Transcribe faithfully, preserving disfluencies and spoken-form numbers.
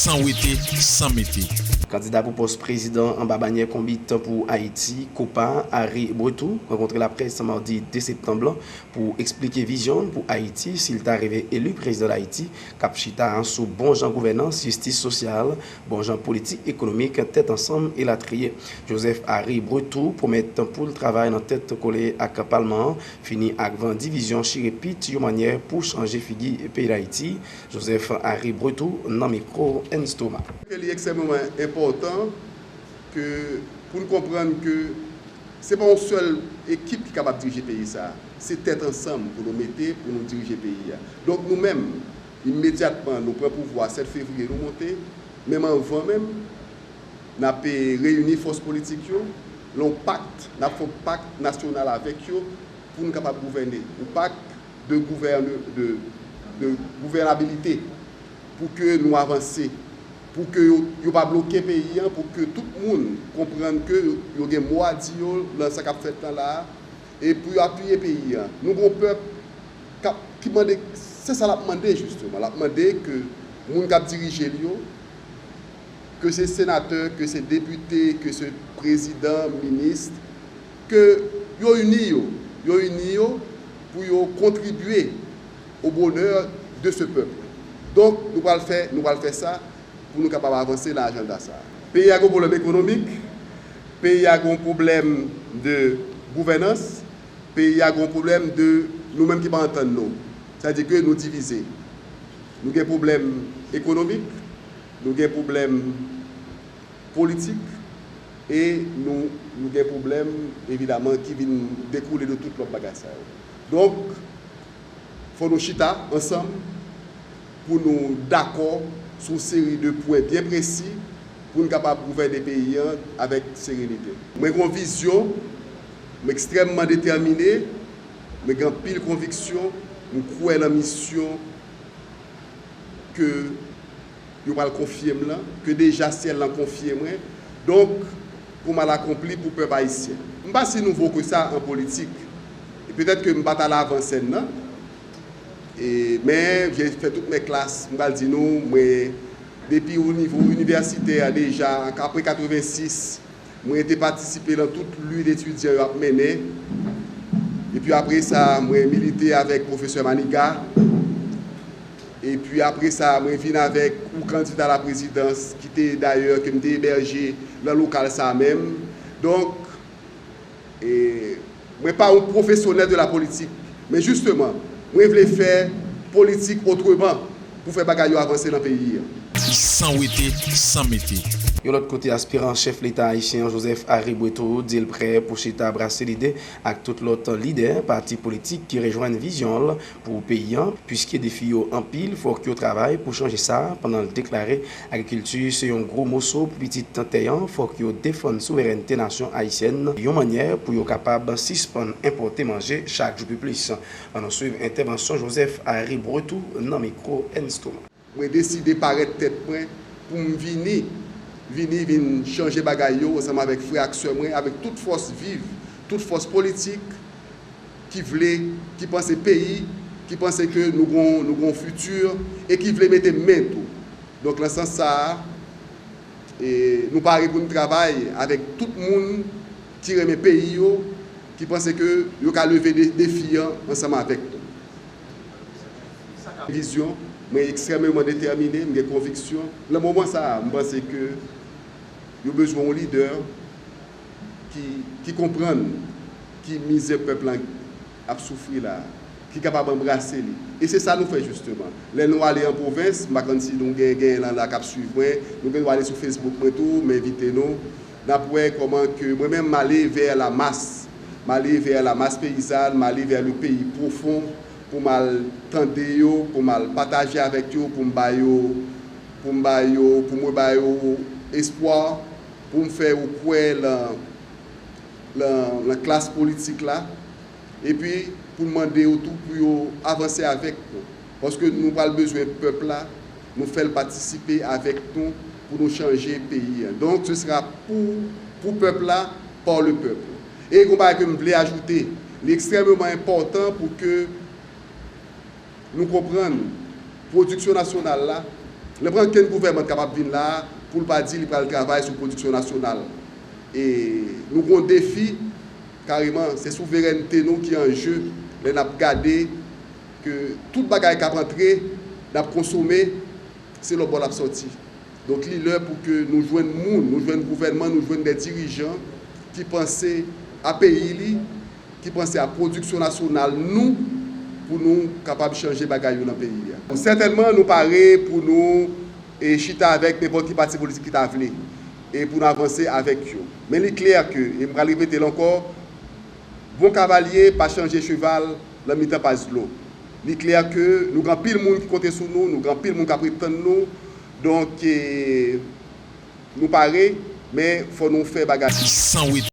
San wete, san mete. Kandida pou pòs prezidan anba banyè Konbit pou Ayiti, kopa, Ary Bretou, rankontre laprès madi de septanm lan pou eksplike vizyon l pou Ayiti si l ta rive eli prezidan Dayiti, k ap chita sou bon jan gouvènans, jistis sosyal, bon jan politik ekonomik, tèt ansanm, elatriye. Joseph Ary Bretou pwomèt pou l travay nan tèt kole ak palman an, fini ak van divizyon chire pit yon mannyè pou chanje figi peyi Dayiti. Joseph Ary Bretou nan mikwo Ernst Thomas. Ke li ekstrèmeman enpòtan ke pou n konprann ke se pa yon sèl ekip ki kapab dirije peyi sa a. Se tèt ansanm pou nou mete pou nou dirije peyi a. Donk nou menm, imedyatman nou pran pouvwa sèt fevriye nou monte, menm anvan menm, n ap reyini fòs politik yo lan yon pak, n ap fè yon pak nasyonal avèk yo pou n kapab gouvène. Yon pak de gouvène, de, de gouvènabilite pou ke nou avanse, pou ke yo, yo pa bloke peyi an, pou ke tout moun konprann ke yo, yo gen mo a di yo lan sa k ap fèt lan la a, e pou yo apiye peyi an. Nou gen yon pèp k ap, ki mande, se sa l ap mande jisteman. L ap mande ke moun k ap dirije l yo, ke se senatè, ke se depite, ke se prezidan, minis, ke yo ini yo, yo ini yo pou yo kontribye au bonheur de ce peuple. Donk, nou pral fè, nou pral fè sa pou nou kapab avanse nan ajanda sa a. Peyi a gen yon pwoblèm ekonomik, peyi a gen yon pwoblèm de gouvènans, peyi a gen yon pwoblèm de nou menm ki pa antann nou. Sa di ke nou divize. Nou gen pwoblèm ekonomik, nou gen pwoblèm politik e nou, nou gen pwoblèm, evidaman, ki vin dekoule de tout lòt bagay sa yo. Donk, fò nou chita ansanm pou nou dakò sou yon seri de pwen byen presi pou n kapab gouvène peyi an avèk serenite. Mwen gen yon vizyon, mwen ekstrèmman detèmine, mwen gen anpil konviksyon, mwen kwè nan misyon ke yo pral konfye m lan, ke deja syèl lan konfye mwen. Donk, pou m al akonpli pou pèp ayisyen. M pa si nouvo ke sa an politik. E petèt ke m pa t al avan sèn nan. E, men, jan fè tout mè klas, m pral di nou, mwen, depi o nivo inivèsitè a deja, apre katrevensis, mwen te patisipe nan tout lit etidyan yo ap mennen. Epi apre sa, mwen milite avèk pwofesè Maniga. Epi apre sa, mwen vin avèk yon kandida laprezidans ki te dayè ke m te ebèje nan lokal sa a menm. Donk, e, mwen pa yon pwofesyonèl de la politik, men jisteman, mwen vle fè politik otreman pou fè bagay yo avanse nan peyi a. San wete, san mete. Yon lòt kote, aspiran chèf Leta ayisyen an, Joseph Ary Breteau, di l prè pou chita brase lide ak tout lòt lidè pati politik ki rejwenn vizyon l pou peyi an, piske defi yo anpil, fòk yo travay pou chanje sa, pandan l deklare agrikilti se yon gwo moso pou pitit tè an, fòk yo defann souverènte nasyon ayisyèn nan yon mannyè pou yo kapab sispann enpòte manje chak jou pi plis. Ann nou swiv entèvansyon Joseph Ary Breteau nan mikwo Ernst Thomas. Mwen deside parèt tèt mwen pou m vini, vini vin chanje bagay yo ansanm avèk frè ak sè mwen, avèk tout fòs viv, tout fòs politik ki vle, ki panse peyi, ki panse ke nou gon, nou gon fiti e ki vle mete men tou. Donk, nan sans sa a, e, nou pare pou n travay avèk tout moun ki renmen peyi yo, ki panse ke yo ka leve de, defi an ansanm avèk nou. Vizyon, mwen ekstrèmeman detèmine, m gen konviksyon. Nan moman sa a, m panse ke yo bezwen yon lidè ki, ki konprann ki mizè pèp la ap soufri la, ki kapab anbrase li. E se sa nou fè jisteman. Lè nou ale an pwovens, m pa konn si nou gen, gen lan la k ap swiv mwen, nou gen dwa ale sou Facebook mwen tou, m envite nou. N ap wè kòman ke mwen menm m ale vè la mas. M ale vè la mas peyizàn, m ale vè le peyi pwofon pou m al tande yo, pou m al pataje avèk yo, pou m ba yo, pou m ba yo, pou mwen ba yo espwa, pou m fè yo kwè lan, lan, lan klas politik la, epi pou n mande yo tou pou yo avanse avèk nou. Paske nou pral bezwen pèp la, nou fè l patisipe avèk nou pou nou chanje peyi a. Donc, ce sera pour, pour peuple là, par le peuple. E yon bagay ke m vle ajoute, li ekstrèmeman enpòtan pou ke nou konprann pwodiksyon nasyonal la, Nenpòt kenn gouvènman ki kapab vin la pou l pa di li pral travay sou pwodiksyon nasyonal. E nou gen yon defi, kareman, se souverènte nou ki an je lè n ap gade ke tout bagay k ap antre, n ap konsome, se lòt bò l ap sòti. Donk, li lè pou ke nou jwenn moun, nou jwenn gouvènman, nou jwenn de dirijan ki panse a peyi li, ki panse a pwodiksyon nasyonal nou, pou nou kapab chanje bagay yo nan peyi a. Sètènman, nou pare pou nou e chita avèk nenpòt ki pati politik ki ta vle, e pou n avanse avèk yo. Men li klè ke, e m pral repete l ankò, bon kavalye pa chanje cheval nan mitan pas dlo. Li klè ke nou gen anpil moun ki konte sou nou, nou gen anpil moun k ap ret tann nou. Donk, e, nou pare, men fò nou fè bagay. San wete.